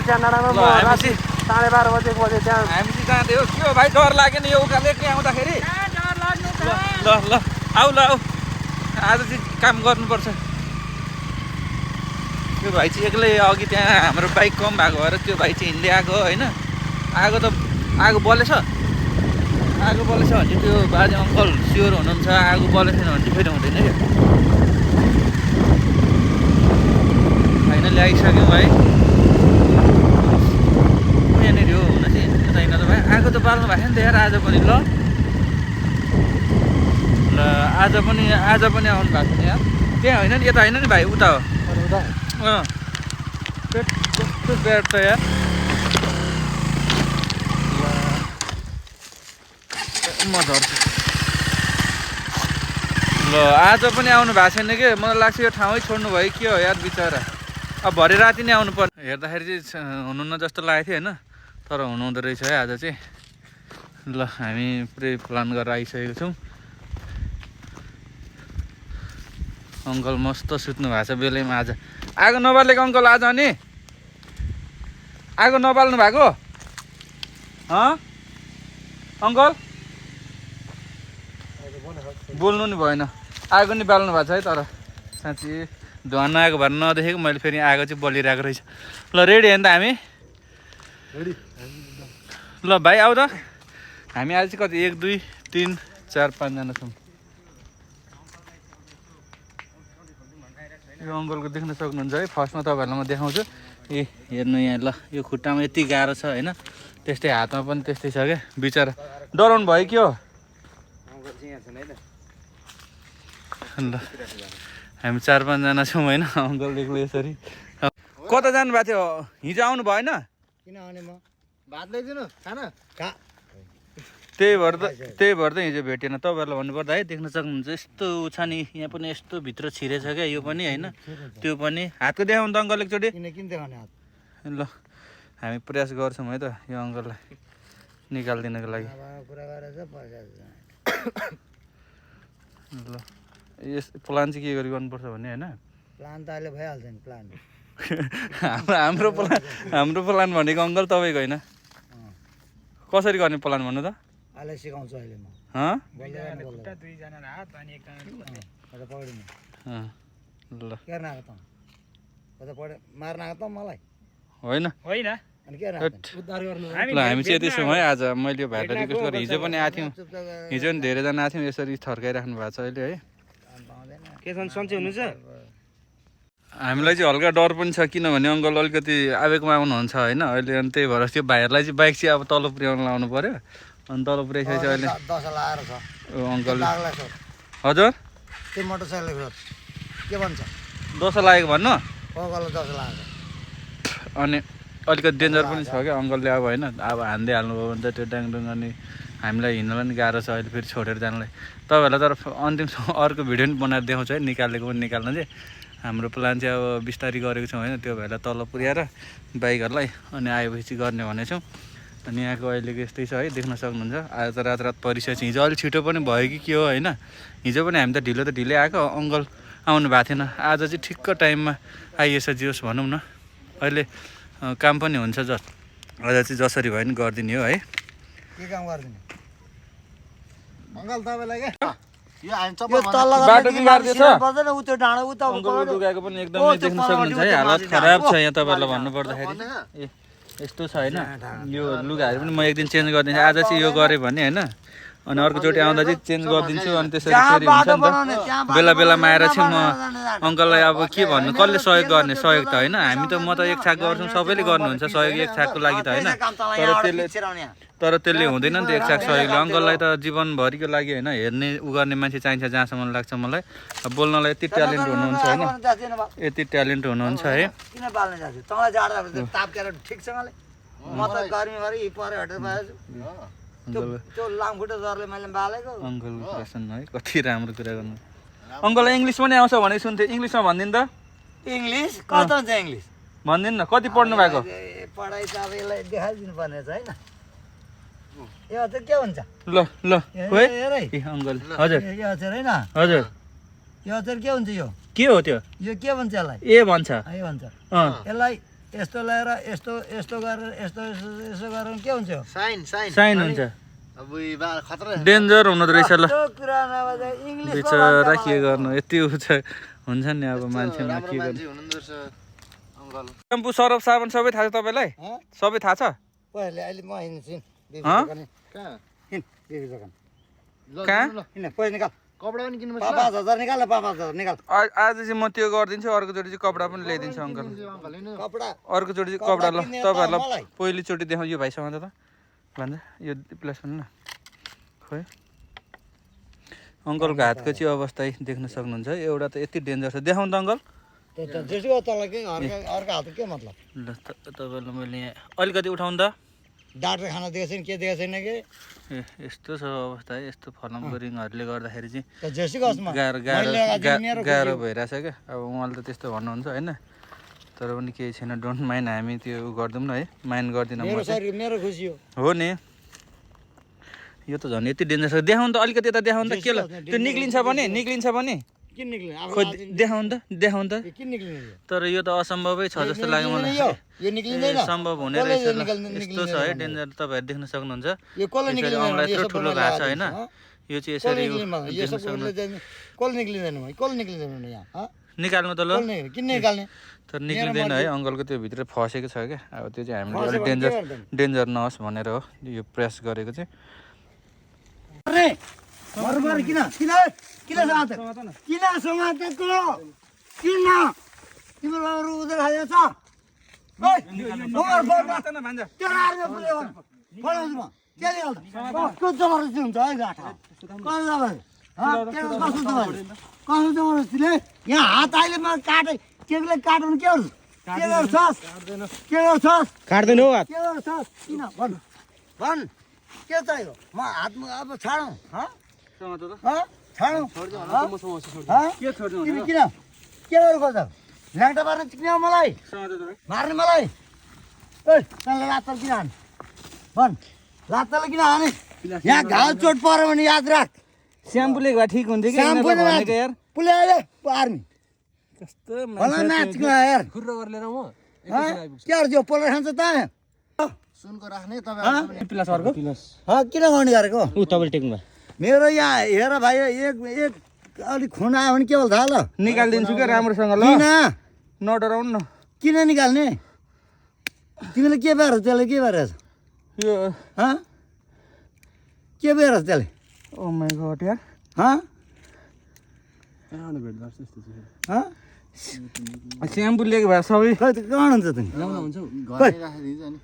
भएको च्यानाडामा म राति 12:30 बजेको बजे त्यहाँ हामी चाहिँ जाँदै हो के हो भाइ डर लाग्यो नि यो उकालो एक्लै आउँदाखेरि ल ल आऊ ल आऊ आज चाहिँ काम गर्नुपर्छ त्यो भाइ चाहिँ एक्लै अघि त्यहाँ हाम्रो बाइक कम भएको भएर त्यो भाइ चाहिँ हिँड्दै आएको होइन आगो बलेछ भने त्यो बाजे अङ्कल स्योर हुनुहुन्छ आगो बलेको छैन भने चाहिँ फेरि हुँदैन क्या फाइनली आइसक्यौँ है यहाँनिर हो हुन चाहिँ छैन त भाइ आगो त बाल्नु भएको नि त यार आज पनि ल आज पनि आउनु भएको छ यहाँ त्यहाँ होइन नि यता होइन नि भाइ उता हो कस्तो ब्याड त यार म झर्छु ल आज पनि आउनु भएको छैन कि मलाई लाग्छ यो ठाउँै छोड्नु भयो के हो यार बिचरा अब भरे राति नै आउनु पर्ने हेर्दाखेरि चाहिँ हुनुहुन्न जस्तो लागेको थियो होइन तर हुनुहुँदो रहेछ है आज चाहिँ ल हामी पुरै प्लान गरेर आइसकेको छौँ अङ्कल मस्त सुत्नु भएको छ बेलैमा आज आगो नबालेको अङ्कल आज अनि आगो नबाल्नु भएको अङ्कल बोल्नु नि भएन आगो नि बाल्नु भएको छ है तर साँच्ची धुवा नआएको भएर नदेखेको मैले फेरि आगो चाहिँ बलिरहेको रहेछ ल रेडी होइन त हामी ल भाइ आऊ त हामी आज चाहिँ कति 1 2 3 4 5 जना छौँ यो अङ्कलको देख्न सक्नुहुन्छ है फर्स्टमा तपाईँहरूलाई म देखाउँछु ए हेर्नु यहाँ ल यो खुट्टामा यति गाह्रो छ होइन त्यस्तै हातमा पनि त्यस्तै छ क्या बिचरा डराउनु भयो के हो ल हामी 4-5 जना छौँ होइन अङ्कल एक्लै यसरी कता जानुभएको थियो हिजो आउनु भएन किन आउने म भात ल्याइदिनु खाना त्यही भएर त हिजो भेटेन तपाईँहरूलाई भन्नुपर्दा है देख्न सक्नुहुन्छ यस्तो छ नि यहाँ पनि यस्तो भित्र छिरेछ क्या यो पनि होइन त्यो पनि हातको देखाउनु त अङ्कल एकचोटि किन देखाउने हात ल हामी प्रयास गर्छौँ है त यो अङ्कललाई निकालिदिनको लागि ल यस प्लान चाहिँ के गरी गर्नुपर्छ भने होइन प्लान त अहिले भइहाल्छ नि प्लान हाम्रो प्लान भनेको अङ्कल तपाईँको होइन कसरी गर्ने प्लान भन्नु त अहिले सिकाउँछु अहिले म ल मार्न आएको त मलाई होइन ल हामी चाहिँ यति छौँ है आज मैले यो भाइलाई रिक्वेस्ट गरेँ हिजो पनि आएको थियौँ हिजो पनि धेरैजना आएको थियौँ यसरी थर्काइराख्नु भएको छ अहिले है के सन्चै हुनुहुन्छ हामीलाई चाहिँ हल्का डर पनि छ किनभने अङ्कल अलिकति आवेगमा आउनुहुन्छ होइन अहिले अनि त्यही भएर त्यो भाइहरूलाई चाहिँ बाइक चाहिँ अब तल पुर्याउनु लाउनु पऱ्यो अनि तल पुर्याइसकेपछि अहिले अङ्कल हजुर त्यो मोटरसाइकल के भन्छ दसैँ लागेको भन्नु दसैँ लागेको अनि अलिकति डेन्जर पनि छ क्या अङ्कलले अब होइन अब हान्दै हाल्नुभयो भने त त्यो डाङडुङ अनि हामीलाई हिँड्नलाई पनि गाह्रो छ अहिले फेरि छोडेर जानलाई तपाईँहरूलाई तर अन्तिमसम्म अर्को भिडियो पनि बनाएर देखाउँछ है निकालेको पनि निकाल्न चाहिँ हाम्रो प्लान चाहिँ अब बिस्तारै गरेको छौँ होइन त्यो भएर तल पुर्याएर बाइकहरूलाई अनि आएपछि गर्ने भनेछौँ अनि यहाँको अहिलेको यस्तै छ है देख्न सक्नुहुन्छ आज त रात परिसकेपछि हिजो अलिक छिटो पनि भयो कि के हो होइन हिजो पनि हामी त ढिलै आएको अङ्कल आउनु भएको थिएन आज चाहिँ ठिक्क टाइममा आइएछ जियोस् भनौँ न अहिले काम पनि हुन्छ आज चाहिँ जसरी भयो नि गरिदिने हो है के काम गरिदिने अङ्कल तपाईँलाई बाटो बिगारिदिएछ अङ्कलको लुगाको पनि एकदमै देख्न सक्नुहुन्छ है हालत खराब छ यहाँ तपाईँहरूलाई भन्नुपर्दाखेरि ए यस्तो छ होइन यो लुगाहरू पनि म एक दिन चेन्ज गरिदिन्छु आज चाहिँ यो गरेँ भने होइन अनि अर्कोचोटि आउँदा चाहिँ चेन्ज गरिदिन्छु अनि त्यसरी फेरि हुन्छ नि त बेलामा आएर चाहिँ म अङ्कललाई अब के भन्नु कसले सहयोग गर्ने सहयोग त होइन हामी त म त एक छाक गर्छौँ सबैले गर्नुहुन्छ सहयोग एक छाकको लागि त होइन तर त्यसले हुँदैन नि त एक छाक सहयोगले अङ्कललाई त जीवनभरिको लागि होइन हेर्ने उ गर्ने मान्छे चाहिन्छ जहाँसम्म लाग्छ मलाई बोल्नलाई यति ट्यालेन्ट हुनुहुन्छ होइन यति ट्यालेन्ट हुनुहुन्छ है अङ्कल प्रसन्न है कति राम्रो कुरा गर्नु अङ्कललाई इङ्ग्लिस पनि आउँछ भने सुन्थेँ इङ्ग्लिसमा भनिदिनु त इङ्ग्लिस कता हुन्छ इङ्ग्लिस भनिदिनु न कति पढ्नु भएको पढाइ त अब यसलाई देखाइदिनु पर्ने छ होइन यो चाहिँ के हुन्छ ल अङ्कल हजुर यो अक्षर होइन हजुर यो अक्षर के हुन्छ यो के हो त्यो यो के भन्छ यसलाई ए भन्छ ए भन्छ यसलाई यस्तो लगाएर यस्तो यस्तो गरेर यस्तो यसो गरेर के हुन्छ साइन हुन्छ अब खतरा डेन्जर हुँदो रहेछ ल त्यो कुरा नभए इङ्ग्लिसमा बिचरा के गर्नु यति हुन्छ नि अब मान्छेमा के गर्नु हुनुहुँदो अङ्कल स्याम्पू सरफ साबुन सबै थाहा छ तपाईँलाई सबै थाहा छ पहिले अहिले म हिँड्छु हँ? कहाँ बेबी दोकान कहाँ हिँड पैसा निकाल कपडा पनि किन्नु 5,000 निकाल न 5,000 निकाल आज चाहिँ म त्यो गरिदिन्छु अर्कोचोटि चाहिँ कपडा पनि ल्याइदिन्छु अङ्कल अङ्कल होइन कपडा अर्कोचोटि चाहिँ कपडा ल किन्ने त मलाई। तपाईँहरूलाई पहिलोचोटि देखाउँ यो भाइसँग त भन्छ यो प्लस भन्नु न खोइ अङ्कलको हातको चाहिँ अवस्था देख्न सक्नुहुन्छ एउटा त यति डेन्जर छ देखाउँ त अङ्कल त्यो त जेसुको तल के अर्को हात के मतलब ल तपाईँलाई मैले यहाँ अलिकति उठाउँ त डाक्टर खाना दिएको छैन के दिएको छैन कि ए यस्तो छ अवस्था है यस्तो फलामको रिङहरूले गर्दाखेरि चाहिँ त जेसुको होस्मा गाह्रो गाह्रो गाह्रो भइरहेछ क्या अब उहाँले त त्यस्तो भन्नुहुन्छ होइन तर पनि केही छैन डोन्ट माइन्ड हामी त्यो गर्दैनौँ न है माइन्ड गर्दिनँ मेरो म चाहिँ शरीर मेरो खुसी हो हो नि यो त झन् यति डेन्जर छ देखाउनु त अलिकति यता देखाउनु त के ल त्यो निक्लिन्छ भने किन निक्लिने अब खोइ देखाउनु त किन निक्लिने तर यो त असम्भवै छ जस्तो लाग्यो मलाई यो निक्लिँदैन सम्भव हुने रहेछ ल यस्तो छ है डेन्जर तपाईँहरू देख्न सक्नुहुन्छ यो कसले यसरी निक्लिँदैन औँला यत्रो ठुलो भएको छ होइन यो चाहिँ यसरी यो सब कसले निक्लिँदैन कसले निक्लिँदैन यहाँ निकाल्नु त ल किन निकाल्ने तर निक्लिँदैन है अङ्कलको त्यो भित्र फसेको छ क्या अब त्यो चाहिँ हामीले अलिक डेन्जर नहोस् भनेर हो यो प्रेस गरेको चाहिँ अरे बरोबर किन किन किन समात किन समातेको किन तिम्रो अरू उधर खायो छ ओइ नम्बर बोर्ड तेरो आर्मी पुले हो फलाउँछु म के ल्याउँछ कस्तो जबरजस्ती हुन्छ है गाठा कस्तो जबरजस्ती कस्तो जबरजस्तीले यहाँ हात अहिले म काटे केले काट्नु के गर्छु के गर्छस् काट्दैन हो के गर्छस् किन भन् भन् के चाहियो म हातमा अब छाडौँ छाडौँ तिमी किन के गर्नु खोज्छ ल्याङ्टा मार्न चिक्ने मलाई मार्ने मलाई ओइ तँलाई लात्तल किन हाने भन् लात्तल किन हाने यहाँ घाउ चोट पर्यो भने याद राख स्याम्पूले भए ठिक हुन्थ्यो कि भनेको यार पुले आयो आर्मी कस्तो होला नाच्नु यार खुर्रो गरेर लिएर म के गर्छ यो पोलेर खान्छ त सुनको राख्ने तपाईँ पिलास अर्को किन गर्ने गरेको ऊ तपाईँले टेक्नु भयो मेरो यहाँ हेर भाइ एक अलिक खुन आयो भने के भयो थाहा ल निकालिदिन्छु क्या राम्रोसँग ल किन नडराउनु न किन निकाल्ने तिमीले के भएर त्यसले के भएर यो के भएर त्यसले ओ माई गॉड यार स्याम्पू लिएको भए सबै खै त कहाँ हुन्छ तिमी घरै राखिदिन्छ नि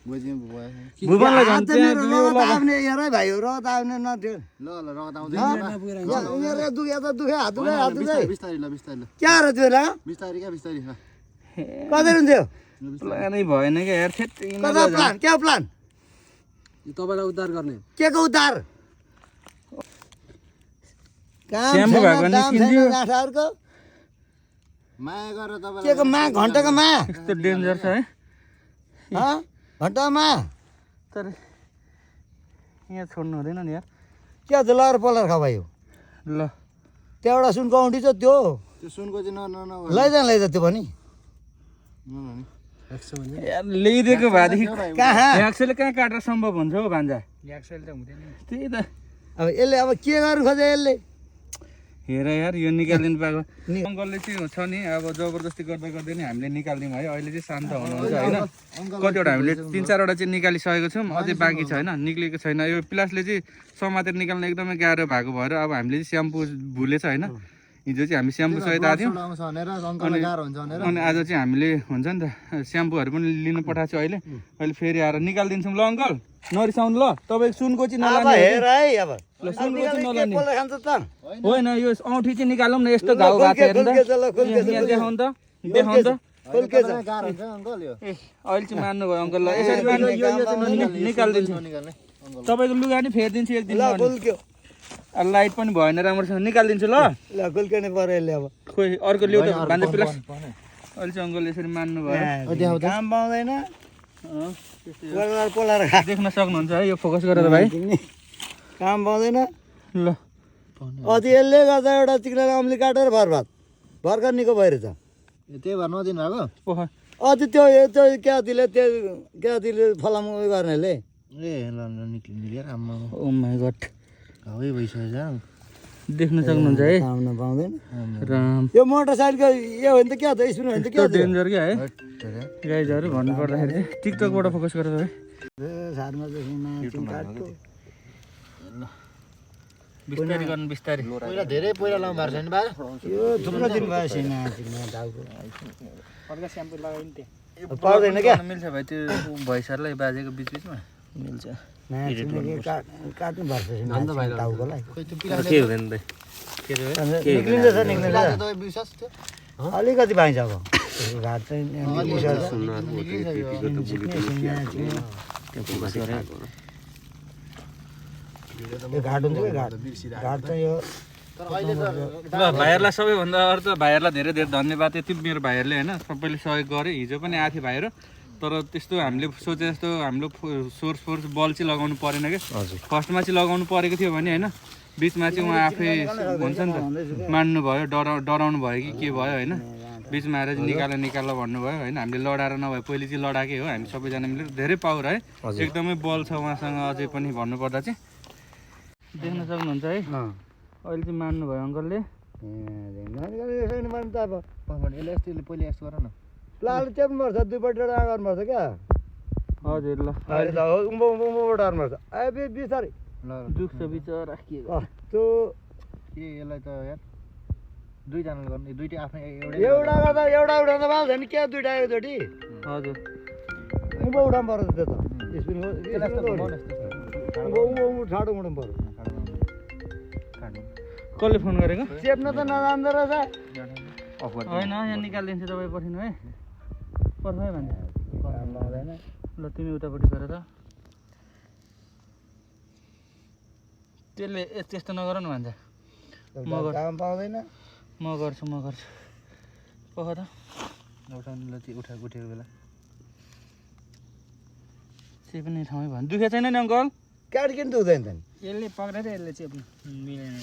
भुवनलाई झन् त्यहाँ रगत आउने हेर भाइ हो रगत आउने नथ्यो ल रगत आउँदैन दुखे त दुखे हात दुखे हात दुखे बिस्तारै ल बिस्तारै ल क्या र त्यो ला बिस्तारै क्या बिस्तारै ल कति हुन्थ्यो प्लानै भएन क्या यार कता प्लान के प्लान तपाईँलाई उद्धार गर्ने के को उद्धार स्याम्पू भएको निस्किन्थ्यो गाँठाहरूको माया गरेर तपाईँलाई के को मा घन्टाको मा यस्तो डेन्जर छ है घन्टाको मा तर यहाँ छोड्नु हुँदैन नि यार क्या छ लहर पलर खा भाइ हो ल त्यहाँबाट सुनको औँठी छ त्यो त्यो सुनको चाहिँ न लैजा त्यो पनि यार ल्याइदिएको भएदेखि कहाँ एक्सले कहाँ काटेर सम्भव हुन्छ हौ भान्जा त्यही त अब यसले अब के गर्नु खोज्छ यसले हेर यार यो निकालिदिनु पाएको अङ्कलले चाहिँ छ नि अब जबरजस्ती गर्दा गर्दै नि हामीले निकालिदिउँ है अहिले चाहिँ शान्त हुनुहुन्छ होइन कतिवटा हामीले 3-4वटा चाहिँ निकालिसकेको छौँ अझै बाँकी छ होइन निक्लिएको छैन यो प्लासले चाहिँ समातेर निकाल्न एकदमै गाह्रो भएको भएर अब हामीले चाहिँ स्याम्पू भुलेछ होइन हिजो चाहिँ हामी स्याम्पू सहित आएको थियौँ अनि आज चाहिँ हामीले हुन्छ नि त स्याम्पूहरू पनि लिनु पठाएको छु अहिले फेरि आएर निकालिदिन्छौँ ल अङ्कल नरिसाउनु ल तपाईँको सुनको चाहिँ नलाने हेर है अब ल सुनको चाहिँ नलाने पलर खान्छ त होइन यो औँठी चाहिँ निकालौँ न यस्तो घाउ भएको छ हेर्नु त यहाँ देखाउनु त देखाउनु त खुल्के छ गाह्रो हुन्छ अङ्कल यो ए अहिले चाहिँ मान्नु भयो अङ्कल ल यसरी मान्नु निकालिदिन्छु तपाईँको लुगा नि फेरिदिन्छु एक दिन ल खुल्क्यो लाइट पनि भएन राम्रोसँग निकालिदिन्छु ल ल खुल्किने पऱ्यो यसले अब खोइ अर्को ल्याउ त भान्जा प्लस अहिले चाहिँ अङ्कल यसरी मान्नु भयो काम पाउँदैन पोलाएर खा देख्न सक्नुहुन्छ है यो फोकस गरेर भाइ काम पाउँदैन ल अझै यसले गर्दा एउटा चिक्रा अम्ली काटेर भर्खर निको भइरहेछ त्यही भएर नदिनु भएको ओहो अझ त्यो क्या दिले फलाम उयो गर्नेले ए ल ल निक्लिनु लिएर आम्मा ओ माई गड घाउ भइसकेछ देख्न सक्नुहुन्छ है आउन पाउँदैन राम यो मोटरसाइकल यो होइन त क्या त स्पिड होइन त क्या डेन्जर क्या है गाइजहरू भन्नुपर्दाखेरि चाहिँ टिकटकबाट फोकस गरेर है साथमा चाहिँ बिस्तारै गर्नु बिस्तारै पहिला धेरै पहिला लाउनु भएको छ नि बा यो थुप्रो दिन भयो सिना टाउको हल्का स्याम्पू लगायो नि त्यहाँ पर्दैन क्या मिल्छ भाइ त्यो भैँसालाई बाजेको बिचबिचमा मिल्छ काट्नु पर्छ टाउकोलाई के हुँदैन दाइ निक्लिँदैछ निक्लिँदैछ तपाईँ विश्वास थियो अलिकति पाइन्छ अब घाट चाहिँ यो घाट हुन्छ कि घाट चाहिँ यो तर अहिले त ल भाइहरूलाई सबैभन्दा अरू त भाइहरूलाई धेरै धेरै धन्यवाद यति मेरो भाइहरूले होइन सबैले सहयोग गरे हिजो पनि आएको थियो भाइहरू तर त्यस्तो हामीले सोचे जस्तो हाम्रो सोर्स बल चाहिँ लगाउनु परेन क्या फर्स्टमा चाहिँ लगाउनु परेको थियो भने होइन बिचमा चाहिँ उहाँ आफै हुन्छ नि त मान्नु भयो डराउनु भयो कि के भयो होइन बिचमा आएर चाहिँ निकाल भन्नुभयो होइन हामीले लडाएर नभए पहिले चाहिँ लडाएकै हो हामी सबैजना मिलेर धेरै पावर है एकदमै बल छ उहाँसँग अझै पनि भन्नुपर्दा चाहिँ देख्न सक्नुहुन्छ है अहिले चाहिँ मान्नुभयो अङ्कलले यसले यस्तो पहिले यस्तो गर न लाल च्याप्नुपर्छ दुईपट्टि गर्नुपर्छ क्या हजुर ल अहिले त उँभो उँभोबाट गर्नुपर्छ बिस्तारै ल दुख्छ बिचरा के त्यो के यसलाई त यार दुईजनाले गर्नु दुईटै आफ्नै एउटा गर्दा एउटा उठाउँदा पाउँछ नि क्या दुइटा एकचोटि हजुर उँभो उठाउनु पर्छ त्यो त उँभो ठाडो उठाउनु पर्छ कसले फोन गरेको चेप्न त नजान्दो रहेछ होइन यहाँ निकालिदिन्छु तपाईँ पर्खिनु है पर्छ है भन्छ ल तिमी उतापट्टि गर त त्यसले त्यस्तो नगर न भन्छ काम पाउँदैन म गर्छु पख त उठाउनु उठेको बेला त्यही पनि ठाउँमै भन्नु दुखे छैन नि अङ्कल काट किन दुख्दैन त नि यसले पक्रेर यसले चेप्नु मिलेन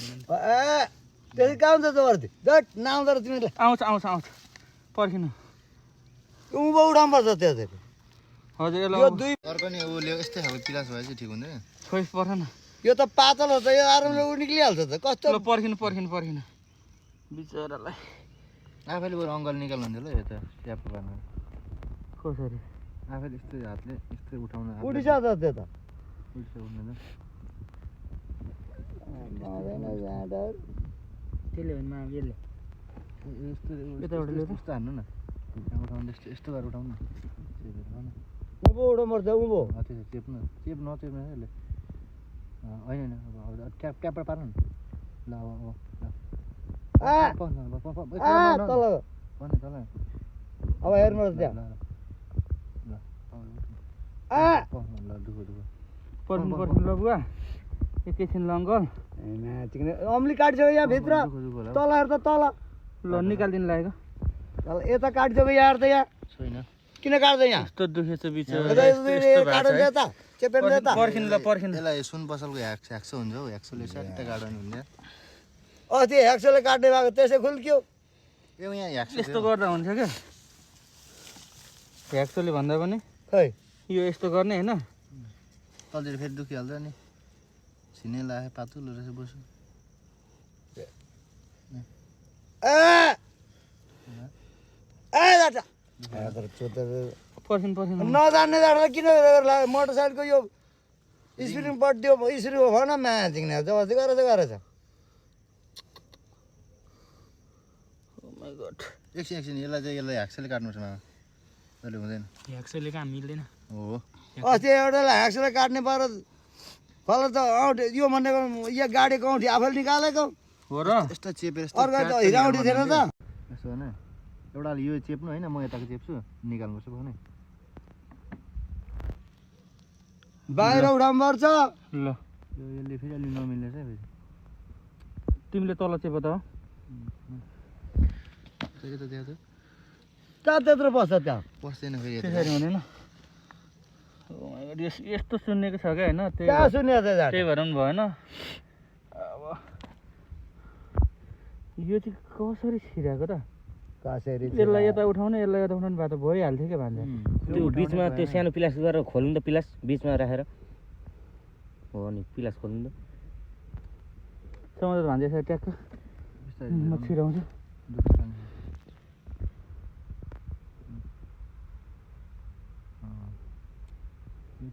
त्यसै कहाँ हुन्छ जबर्ती जट नआउँदो रहेछ तिमीले आउँछ पर्खिनु उँभो उठाउनु पर्छ त्यो चाहिँ हजुर यो यसलाई दुई अर्को नि ऊ यस्तै खालको पिलास भए चाहिँ ठिक हुँदैन छोइ पर्छ न यो त पातल हो त यो आरामले निक्लिहाल्छ त कस्तो ल पर्खिनु बिचरालाई आफैले बरु अङ्कल निकाल्नु हुन्थ्यो ल यता ट्यापको पार्नु कसरी आफैले यस्तो हातले यस्तो उठाउनु उठिस त त्यो त उठ्छ उठ्दैन त्यसले भने यसले यस्तो यताबाट ल्याऊ त। यस्तो हान्नु न उठाउनु यस्तो गरेर उठाउनु न उँभो उठाउनु पर्छ उँभो त्यसो चेप्नु नचेप्नु यसले होइन अब ट्यापबाट पार्नु न ल तल अब हेर्नुहोस् त्यहाँ पर्खिनु ल बुवा एकैछिन ल अङ्कल अम्ली काटिसक्यो यहाँ भित्र तल हेर त तल ल निकालिदिनु लागेको तल यता काटिसक्यो यहाँ हेर त यहाँ छैन किन काट्दै यहाँ यस्तो दुखेछ बिचरा काटेर यता चेपेर यता पर्खिनु यसलाई सुन पसलको ह्याक्सो हुन्छ हौ ह्याक्सोले स्याट्टै गार्डन हुन्छ अस्ति हेक्सोले काट्ने भएको त्यसै खुल्क्यो ए यहाँ ह्याक्सो यस्तो गर्दा हुन्छ क्या भ्याक्सोले भन्दा पनि खै यो यस्तो गर्ने होइन तलतिर फेरि दुखिहाल्छ नि छिने लागे पातुलो रहेछ बस्नु पर्खिनु नजान्ने जाँदा किन मोटरसाइकलको यो स्प्रिङ पट्यो स्प्रिङ भन म्याचिङ जबरजस्ती गरेछ एकछिन यसलाई ह्याक्सोले काट्नुपर्छ मामा तैँले हुँदैन भ्याक्सोले कहाँ मिल्दैन हो अस्ति एउटालाई ह्याक्सोले काट्ने पारो फल त औँठी यो भनेको यो गाडीको औँठी आफैले निकालेको हो र यस्तो चेपेर अर्को त हिराउँठी थिएन त यसो होइन एउटाले यो चेप्नु होइन म यताको चेप्छु निकाल्नुपर्छ भने बाहिर उठाउनु पर्छ ल यो यसले फेरि अलि नमिल्ने छ फेरि तिमीले तल चेप त यता त्यहाँ त कहाँ त्यत्रो बस्छ त्यहाँ पस्दैन फेरि यता त्यसरी हुँदैन यस्तो सुन्नेको छ क्या होइन कहाँ सुन्यो त त्यही भएर पनि भएन अब यो चाहिँ कसरी छिराएको त कसरी यसलाई यता उठाउने यसलाई यता उठाउने भए त भइहाल्थ्यो क्या भान्जा त्यो बिचमा त्यो सानो पिलास गरेर खोल्नु त पिलास बिचमा राखेर हो नि पिलास खोल्नु त समाज भान्जा यसरी ट्याक्क म छिराउँछु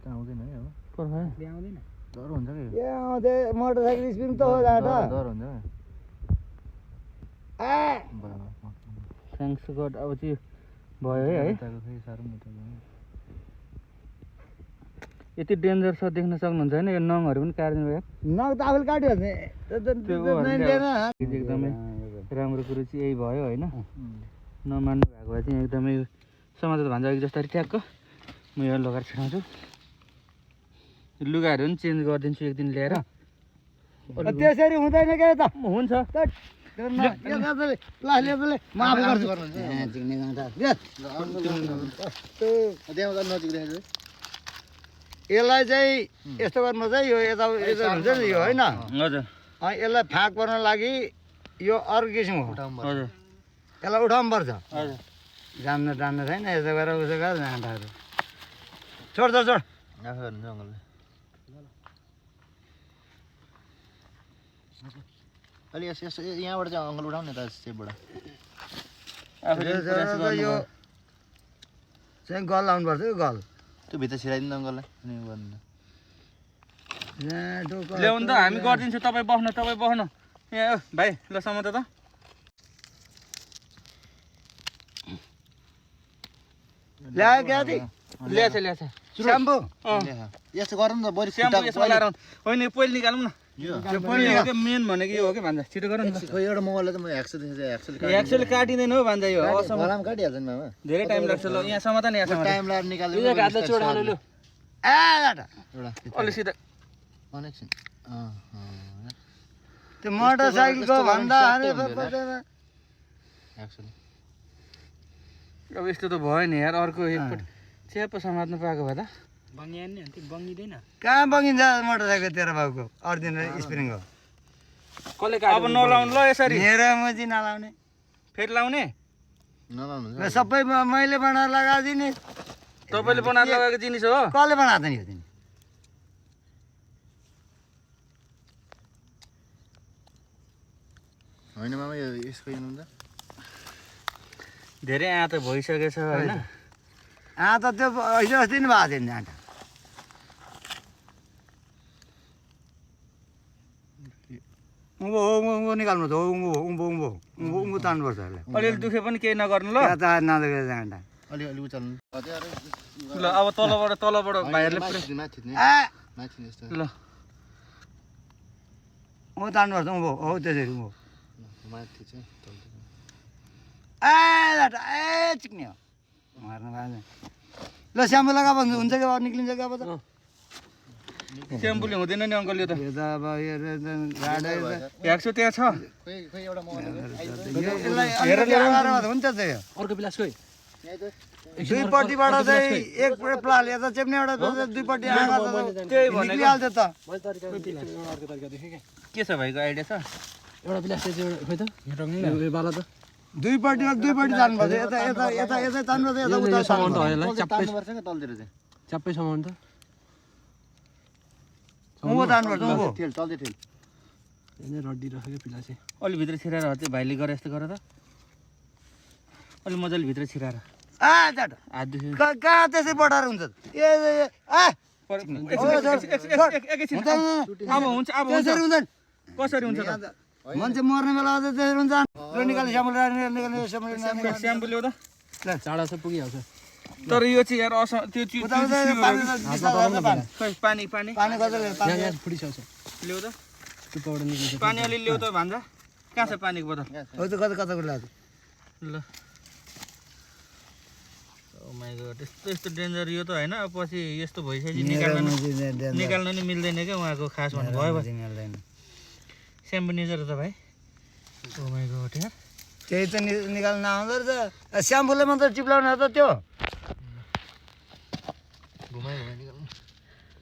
आउँदैन है हो आउँदैन डर हुन्छ कि ए आउँदै मोटरसाइकल स्पिड त हो जाँदा डर हुन्छ थ्याङ्क्स गड अब चाहिँ भयो है यति डेन्जर छ देख्न सक्नुहुन्छ होइन यो नङहरू पनि काट्दिनु भयो नग त आफूले काटिहाल्ने एकदमै राम्रो कुरो चाहिँ यही भयो होइन नमान्नु भएको भए चाहिँ एकदमै समाज भान्जा अघि जस्तै ट्याक्क म यो लगाएर छिराउँछु लुगाहरू पनि चेन्ज गरिदिन्छु एक दिन ल्याएर त्यसरी हुँदैन क्या त हुन्छ यसलाई चाहिँ यस्तो गर्नुपर्छ है यो यता यता हुन्छ नि यो होइन हजुर यसलाई फाँक पर्न लागि यो अर्को किसिम हो हजुर यसलाई उठाउनु पर्छ हजुर जान्न जान्न छैन यसो गरेर उसो गरेर जाँदाहरू छोड छोड छोड अलि यसो यहाँबाट चाहिँ अङ्गल उठाउने त सेपबाट यो चाहिँ गल लाउनुपर्छ यो गल त्यो भित्र छिराइदिनु अङ्गललाई अनि गर्नु ल्याउनु त हामी गरिदिन्छु तपाईँ बस्नु यहाँ भाइ ल समात त ल्यायो क्या ल्याएछ स्याम्पू यस्तो गरौँ न बरु स्याम्पू यसमा लगाएर होइन पहिले निकालौँ न मेन भनेको यो हो कि भान्जा छिटो गर न एउटा मोबाइलले त म एक्सले काटिँदैन हो भान्जा यो काटिहाल्छ नि मामा धेरै टाइम लाग्छ ल यहाँ समात नि यहाँ टाइम लगाएर निकाल्नु अलि सिधा कनेक्सन त्यो मोटरसाइकलको भन्दा अब यस्तो त भयो नि यार अर्को एकपट्टि च्याप समात्नु पाएको भए त बङ्गिँदैन कहाँ बगिन्छ मोटरसाइकल तेरो बाबुको अर्जिनल स्प्रिङ हो अब नलाउनु ल यसरी मेरो म चाहिँ नलाउने फेरि लाउने नलाउनु सबै मैले बनाएर लगाइदिने तपाईँले बनाएर लगाएको जिनिस हो कसले बनाएको नि यो चाहिँ होइन मामा यो यसको हेर्नु त धेरै आँट भइसकेछ होइन त त्यो हिजो अस्ति नि भएको थियो नि आँटा उँभो उँभो निकाल्नु त उँभो तान्नुपर्छ यसलाई अलिअलि दुखे पनि केही नगर्नु ल त नदेखेर आँटा अलिअलि उचाल्नु ल अब तलबाट भाइहरूले माथि यस्तो ल उँभो तान्नुपर्छ उँभो हो त्यसरी उँभो माथि चाहिँ चिक्ने हो मार्नु भएको ल स्याम्पू लगा भन्नु हुन्छ कि अब निक्लिन्छ कि अब त स्याम्पूले हुँदैन नि अङ्कल यो त यो त अब यो एक्सो त्यहाँ छ खोइ एउटा मोबाइल हुन्छ त यो अर्को पिलास खोइ दुईपट्टिबाट चाहिँ एक प्लाल यता चेप्ने एउटा दुईपट्टि निक्लिहाल्छ त के छ भाइको आइडिया छ एउटा पिलास चाहिँ खोइ त बाला त दुईपट्टिमा दुईपट्टि जानुपर्छ यता यता यता यता तान्नुपर्छ यता उता सामान त हो यसलाई च्याप्पै तलतिर चाहिँ च्याप्पै सामान त उँभो तान्नुपर्छ उँभो ठेल चल्दै ठेल यिनै रड्डी रहेछ क्या पिलास चाहिँ अलि भित्र छिराएर चाहिँ भाइले गरे यस्तो गर त अलि मजाले भित्र छिराएर जाट हात दुख्यो कहाँ त्यसै बढाएर हुन्छ एकैछिन अब हुन्छ अब हुन्छ त्यसरी हुँदैन कसरी हुन्छ त मान्छे मर्ने बेला त्यसरी हुन्छ निकाल्ने स्याम्पल स्याम्पू ल्याउ त चाँडा चाहिँ पुगिहाल्छ तर यो चाहिँ यार त्यो चिज खै पानी पानी कतिले यहाँ फुटिसक्छ ल्याउ त टुप्पाबाट निक्लिन्छ पानी अलि ल्याउ त भान्जा कहाँ छ पानीको बोतल हो त कता कताको लाग्छ ल ओ माइ गॉड यस्तो डेन्जर यो त होइन अब पछि यस्तो भइसकेपछि निकाल्न नि मिल्दैन क्या उहाँको खास भन्नु भयो स्याम्पू निजेर त भाइ ओ माइ गॉड यार त्यही त निकाल्न आउँदो रहेछ स्याम्पूले मात्र चिप्लाउने त त्यो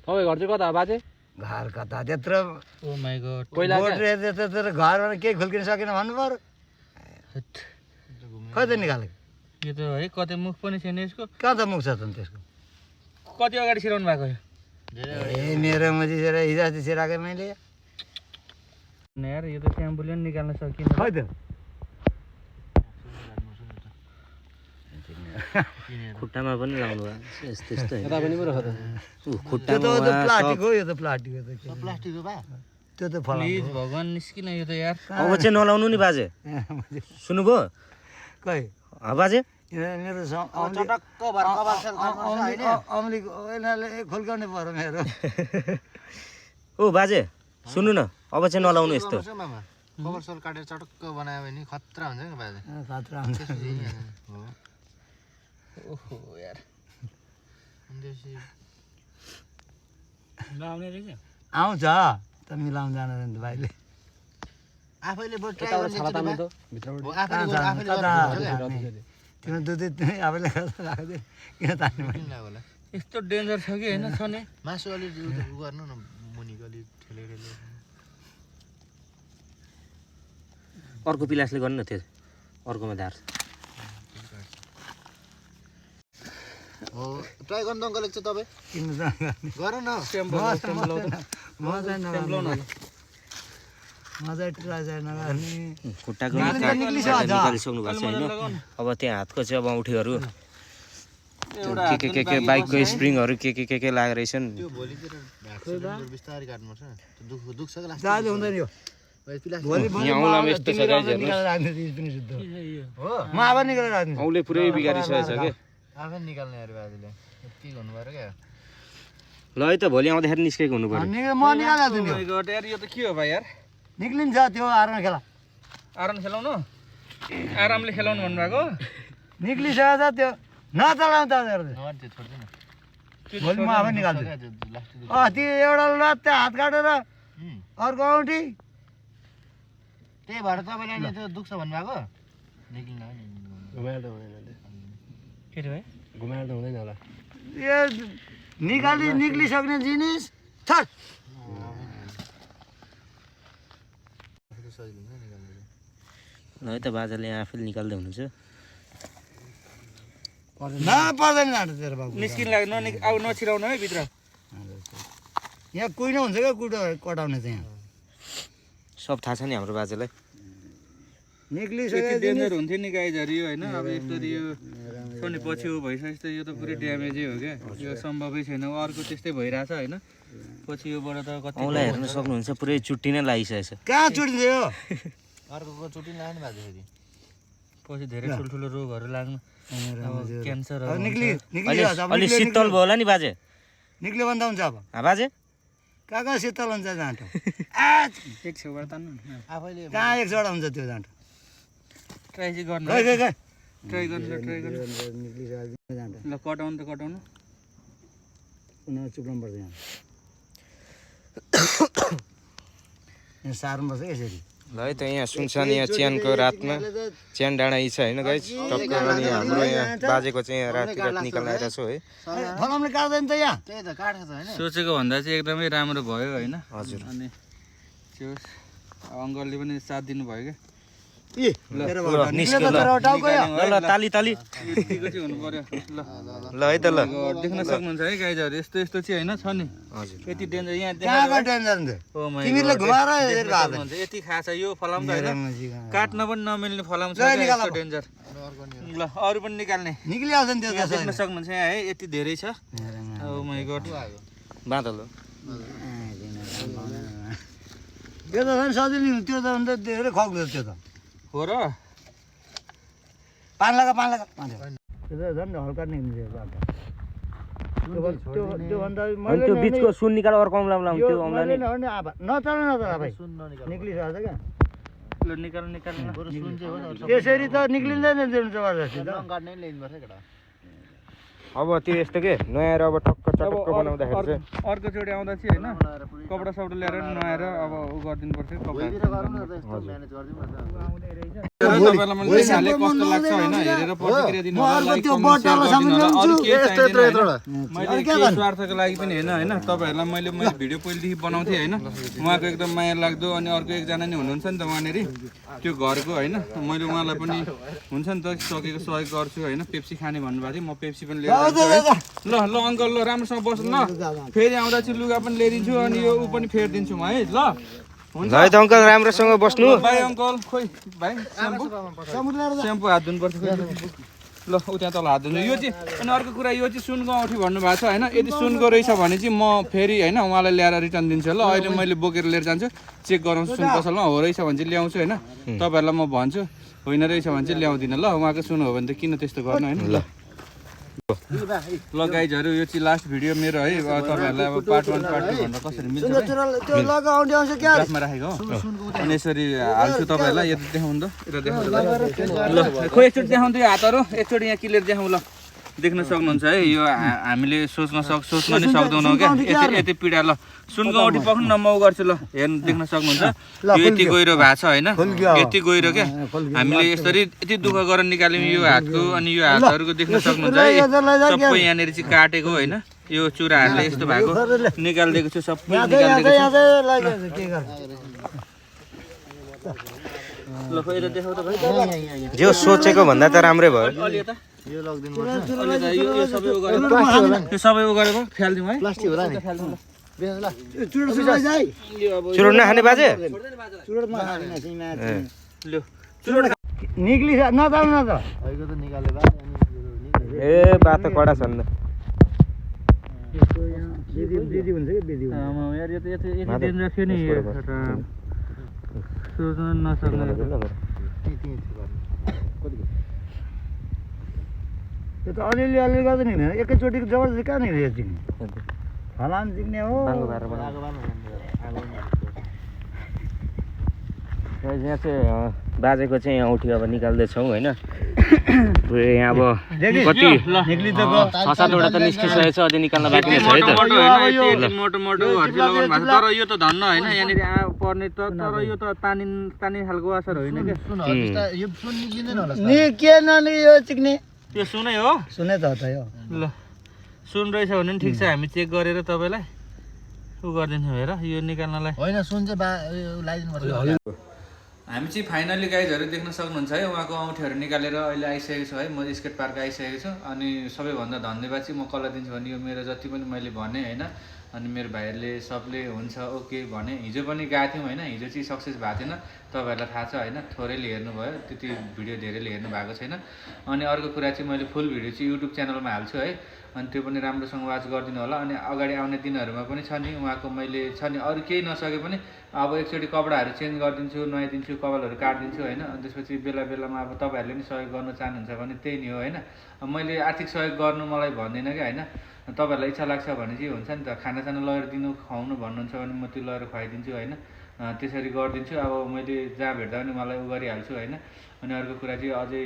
तपाईँ घर चाहिँ कता बाजे घर कता त्यत्रो ओ माइ गॉड पहिला घरमा केही खुल्किन सकेन भन्नु पर्यो खै त निकालेको यो त है कतै मुख पनि छैन यसको कहाँ त मुख छ त त्यसको कति अगाडि सिराउनु भएको यो ए मेरो मजिसेर हिजो अस्ति सिराएको मैले यार यो त स्याम्पूले पनि निकाल्न सकिएन खै त खुट्टामा पनि लाउनु भयो यस्तो यस्तो यता पनि पो रह त त्यो त प्लास्टिक हो यो त प्लास्टिक हो प्लास्टिकको भए त्यो त फलाम प्लिज भगवान निस्किन यो त यार अब चाहिँ नलाउनु नि बाजे सुन्नुभयो खै बाजे मेरो चटक्क भएर कपाल सेल अम्लीको यिनीहरूले खुल्काउने पऱ्यो मेरो ओ बाजे सुन्नु न अब चाहिँ नलाउनु यस्तो कभर सोल काटेर चटक्क बनायो भने खतरा हुन्छ नि बाजे खतरा हुन्छ हो ओहो यार त्यसपछि लाउने रहेछ आउँछ त मिलाउनु जाँदैन त भाइले आफैले बरु ट्राई यताबाट गर्ने छाला तान्नु त भित्रबाट हो आफैले तिम्रो दुध आफैले राख्दै किन तान्ने भाइ होला यस्तो डेन्जर छ कि होइन छ नि मासु अलि गर्नु न मुनिको अलि ठेलेर अर्को पिलासले गर्नु न त्यो अर्कोमा धार हो ट्राई गर्नु अङ्कल एकचोटि तपाईँ किन्नु त गर न मजा ट्राई चाहिँ नगर्ने खुट्टाको निक्लिसक्यो अझ। निकालिसक्नु भएको छ होइन अब त्यहाँ हातको चाहिँ अब औँठीहरू के बाइकको स्प्रिङहरू के लागेको रहेछन् त्यो भोलितिर भ्याक्सिन बिस्तारै काट्नुपर्छ त्यो दुख्छ कि लास्ट जाँदै हुँदैन यो भोलि यहाँ औँलामा यस्तो छ गाइज हेर्नुहोस्। निकालेर राख्ने थिएँ पनि शुद्ध हो म आफै निकालेर राख्ने औँले पुरै बिगारिसकेको छ के आफै निकाल्ने अरे बाजेले के गर्नु पऱ्यो क्या ल है त भोलि आउँदाखेरि निस्केको हुनु पर्यो म निकालिहाल्छु नि Oh my God, यार यो त के हो भाइ यार निक्लिन्छ त्यो आर्न खेला आराम खेलाउनु आरामले खेलाउनु भन्नुभएको निक्लिसकेको छ त्यो नचलाउँ त त्यो छोड्दैन भोलि म आफै निकाल्छु लास्ट अस्ति एउटा लत्ते हात काटेर अर्को औँठी त्यही भएर तपाईँले अनि त्यो दुख्छ भन्नुभएको निक्लिन हो नि घुमाएर त हुँदैन के रे भाइ घुमाएर त हुँदैन होला यो निक्लिसक्ने जिनिस छट सजिलो हुन्छ निकाल्नु ल है त बाजाले आफैले निकाल्दै हुनुहुन्छ पर्दैन नाटो तेरो बाबु निस्किन लाग्यो अब नछिराउनु है भित्र यहाँ कुहिनो हुन्छ क्या कुटो कटाउने चाहिँ यहाँ सब थाहा छ नि हाम्रो बाजेलाई निक्लिसक्यो यति डेन्जर हुन्थ्यो नि गाइजहरू यो होइन अब यस्तो यो सोनी पछि ऊ भइसकेपछि त यो त पुरै ड्यामेजै हो क्या यो सम्भवै छैन अर्को त्यस्तै भइरहेछ होइन पछि योबाट त कति औँला हेर्न सक्नुहुन्छ पुरै चुट्टी नै लागिसकेछ कहाँ चुटिन्छ यो अर्को चुटी लाग्यो नि बाजे फेरि पछि धेरै ठुल्ठुलो रोगहरू लाग्नु क्यान्सर अलि शीतल भयो होला नि बाजे निक्ल्यो भने त हुन्छ अब बाजे कहाँ कहाँ शीतल हुन्छ जाँटो एक छेउबाट तान्नु आफैले कहाँ एक जोडा हुन्छ त्यो जाँटो ट्राई चाहिँ गर्नु गए गए गए ट्राई गर्नु ट्राई गर्नु निक्लिसक्यो जाँटो ल कटाउनु त कटाउनु उनीहरू चुप्नु पर्छ यहाँ यहाँ सार्नुपर्छ यसरी ल है त यहाँ सुनसान यहाँ च्यानको रातमा च्यान डाँडा यी छ होइन गाइज टक्क अनि हाम्रो यहाँ बाजेको चाहिँ यहाँ राति रात निकाल्न आइरहेको छु है फलामले काट्दैन त यहाँ त्यही त काटेको छ होइन सोचेको भन्दा चाहिँ एकदमै राम्रो भयो होइन हजुर अनि त्यो अङ्कलले पनि साथ दिनुभयो क्या ए मेरो ल बाबु निस्क्यो निक्ल्यो त तेरो टाउको यो ल ताली ताली यतिको चाहिँ हुनु पर्यो ल ल है त ल देख्न सक्नुहुन्छ है गाइजहरू यस्तो यस्तो चाहिँ होइन छ नि हजुर यति डेन्जर यहाँ कहाँ कहाँ टेन्सन थियो Oh my तिमीले God, घुमाएर देख्न हेरेर आएको सक्नुहुन्छ। यति खास छ यो फलाम त होइन मेरो काट्न पनि नमिल्ने फलाम छ ल, क्या, निकाल यस्तो अब। डेन्जर ल अरू पनि निकाल्ने निक्लिहाल्छ नि त्यो यहाँ त देख्न सक्नुहुन्छ यहाँ है यति धेरै छ Oh my God। बाँधल हो त्यो त झन् सजिलो नि त्यो त अन्त धेरै खग्लो त्यो त हो र पान लगा त्यो त झन् हल्का निक्लिन्छ त्योभन्दा अनि त्यो बिचको सुन निकाल अर्को औँलामा लाउनु त्यो औँला नि नचल भाइ निक्लिसकेको छ क्या ल निकाल निकाल न। त्यसरी त निक्लिँदैन त्यो जबरजस्ती त काट्नै ल्याइनुपर्छ केटा अब त्यो यस्तो के नयाँ अब टक्क चटक्क बनाउँदाखेरि चाहिँ अर्कोचोटि आउँदा चाहिँ होइन कपडा सपडा ल्याएर नुहाएर अब उ गरिदिनु पर्छ कपडा भोलितिर गरौँ न त यस्तो म्यानेज गरिदिउँ न त तपाईँलाई मैले हाले कस्तो लाग्छ होइन हेरेर प्रतिक्रिया दिनु होला लाइक कमेन्ट सेयर गरिदिनु होला अरु के चाहिँदैन मैले के स्वार्थको लागि पनि हैन हैन तपाईहरुलाई मैले भिडियो पहिलेदेखि बनाउँथे हैन उहाँको एकदम माया लाग्दो अनि अर्को एकजना नि हुनुहुन्छ नि त उहाँनेरि त्यो घरको हैन मैले उहाँलाई पनि हुन्छ नि त सकेको सहयोग गर्छु हैन पेप्सी खाने भन्नुभएको थियो म पेप्सी पनि लिएर जान्छु ल ल अंकल ल राम्रोसँग बस्नु ल फेरि आउँदा चाहिँ लुगा पनि ल्याइदिन्छु अनि यो उ पनि फेर्दिन्छु म है ल ल है त अङ्कल राम्रोसँग बस्नु भाइ अङ्कल खोइ भाइ स्याम्पू हात धुनुपर्छ ल उ त्यहाँ तल हात धुनु यो चाहिँ अनि अर्को कुरा यो चाहिँ सुनको औँठी भन्नुभएको छ होइन यदि सुनको रहेछ भने चाहिँ म फेरि होइन उहाँलाई ल्याएर रिटर्न दिन्छु ल अहिले मैले बोकेर लिएर जान्छु चेक गराउँछु सुन पसलमा हो रहेछ भने चाहिँ ल्याउँछु होइन तपाईँहरूलाई म भन्छु होइन रहेछ भने चाहिँ ल्याउँदिनँ ल उहाँको सुन हो भने त किन त्यस्तो गर्नु होइन ल ल गाइजहरू यो चाहिँ लास्ट भिडियो मेरो है तपाईँहरूलाई अब पार्ट 1 पार्ट 2 भनेर कसरी मिल्छ ग्राफमा राखेको हो अनि यसरी हाल्छु तपाईँहरूलाई यता देखाउनु त यता देखाउनु ल खोइ एकचोटि देखाउनु त यो हातहरू एकचोटि यहाँ क्लियर देखाउँ ल देख्न सक्नुहुन्छ है यो हामीले सोच्न नि सक्दैनौँ क्या यति पीडा ल सुनको औँठी पक्नु न म गर्छु ल हेर्नु देख्न सक्नुहुन्छ यो यति गहिरो भएको छ होइन यति गहिरो क्या हामीले यसरी यति दुःख गरेर निकाल्यौँ यो हातको अनि यो हातहरूको देख्न सक्नुहुन्छ है सबै यहाँनिर चाहिँ काटेको होइन यो चुराहरूले यस्तो भएको निकालिदिएको छु सबै निकालिदिएको छु ल पहिला देखाउ त भाइ जो सोचेको भन्दा त राम्रै भयो यो लग्दिनु पर्छ यो सबै उ गरेर यो सबै उ गरेर फ्याल्दिउँ है प्लास्टिक होला नि बेच्नु ल चुरोट नखाने बाजे लो चुरोट निक्लिस नजानु न त अहिलेको त निकालेर ए बात त कडा छन् दिदी हुन्छ कि दिदी यार यो त यति दिन राख्यो नि सोच्न नसक्ने त्यो त अलिअलि गर्दा नि एकैचोटिको जबरजस्ती कहाँ नि जिग्ने फलान जिग्ने हो यहाँ चाहिँ बाजेको चाहिँ औँठी अब निकाल्दैछौँ होइन यहाँ अब कति 6-7वटा त निस्किसकेको छ अझै निकाल्न बाँकी नै छ है त मोटो मोटोहरू चाहिँ लगाउनु भएको छ तर यो त धन्न होइन यहाँनिर पर्ने त तर यो त तानिने खालको असर होइन क्या यो सुन निक्लिँदैन होला नि के ननि यो चिक्ने यो सुनै हो सुने त यो ल सुन रहेछ भने पनि ठिक छ हामी चेक गरेर तपाईँलाई उ गरिदिन्छौँ हेर यो निकाल्नलाई होइन सुन चाहिँ लगाइदिनु पर्छ हामी चाहिँ फाइनली गाइजहरू देख्न सक्नुहुन्छ है उहाँको औँठीहरू निकालेर अहिले आइसकेको छु है म स्केट पार्क आइसकेको छु अनि सबैभन्दा धन्यवाद चाहिँ म कसलाई दिन्छु भने यो मेरो जति पनि मैले भने होइन अनि मेरो भाइहरूले सबले हुन्छ ओके भने हिजो पनि गएको थियौँ होइन हिजो चाहिँ सक्सेस भएको थिएन तपाईँहरूलाई थाहा छ होइन थोरैले हेर्नुभयो त्यति भिडियो धेरैले हेर्नु भएको छैन अनि अर्को कुरा चाहिँ मैले फुल भिडियो चाहिँ युट्युब च्यानलमा हाल्छु है अनि त्यो पनि राम्रोसँग वाच गरिदिनु होला अनि अगाडि आउने दिनहरूमा पनि छ नि उहाँको मैले छ नि अरू केही नसके पनि अब एकचोटि कपडाहरू चेन्ज गरिदिन्छु नुहाइदिन्छु कपालहरू काटिदिन्छु होइन अनि त्यसपछि बेला बेलामा अब तपाईँहरूले पनि सहयोग गर्न चाहनुहुन्छ भने त्यही नै हो होइन मैले आर्थिक सहयोग गर्नु मलाई भन्दैन क्या होइन तपाईँहरूलाई इच्छा लाग्छ भने चाहिँ हुन्छ नि त खानासाना लगेर दिनु खुवाउनु भन्नुहुन्छ भने म त्यो लगेर खुवाइदिन्छु होइन त्यसरी गरिदिन्छु अब मैले जहाँ भेट्दा पनि मलाई उ गरिहाल्छु होइन अनि अर्को कुरा चाहिँ अझै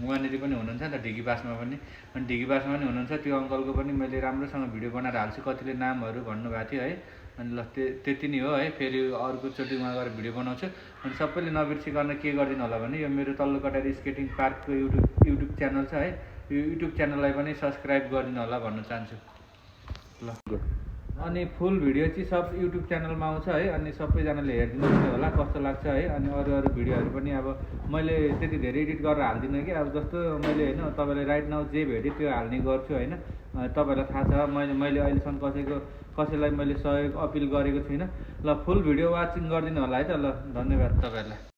उहाँनिर पनि हुनुहुन्छ नि त ढिकी पासमा पनि अनि ढिकी पासमा पनि हुनुहुन्छ त्यो अङ्कलको पनि मैले राम्रोसँग भिडियो बनाएर हाल्छु कतिले नामहरू भन्नुभएको थियो है अनि ल त्यति नै हो है फेरि अर्कोचोटि उहाँ गएर भिडियो बनाउँछु अनि सबैले नबिर्सिकन के गरिदिनु होला भने यो मेरो तल्लो कटारी स्केटिङ पार्कको युट्युब च्यानल छ है यो युट्युब च्यानललाई पनि सब्सक्राइब गरिदिनु होला भन्न चाहन्छु ल अनि फुल भिडियो चाहिँ सब युट्युब च्यानलमा आउँछ है अनि सबैजनाले हेरिदिनु होला कस्तो लाग्छ है अनि अरू भिडियोहरू पनि अब मैले त्यति धेरै एडिट गरेर हाल्दिनँ कि अब जस्तो मैले होइन तपाईँलाई राइट नाउ जे भेटेँ त्यो हाल्ने गर्छु होइन तपाईँहरूलाई थाहा छ मैले अहिलेसम्म कसैलाई मैले सहयोग अपिल गरेको छुइनँ ल फुल भिडियो वाचिङ गरिदिनु होला है त ल धन्यवाद तपाईँहरूलाई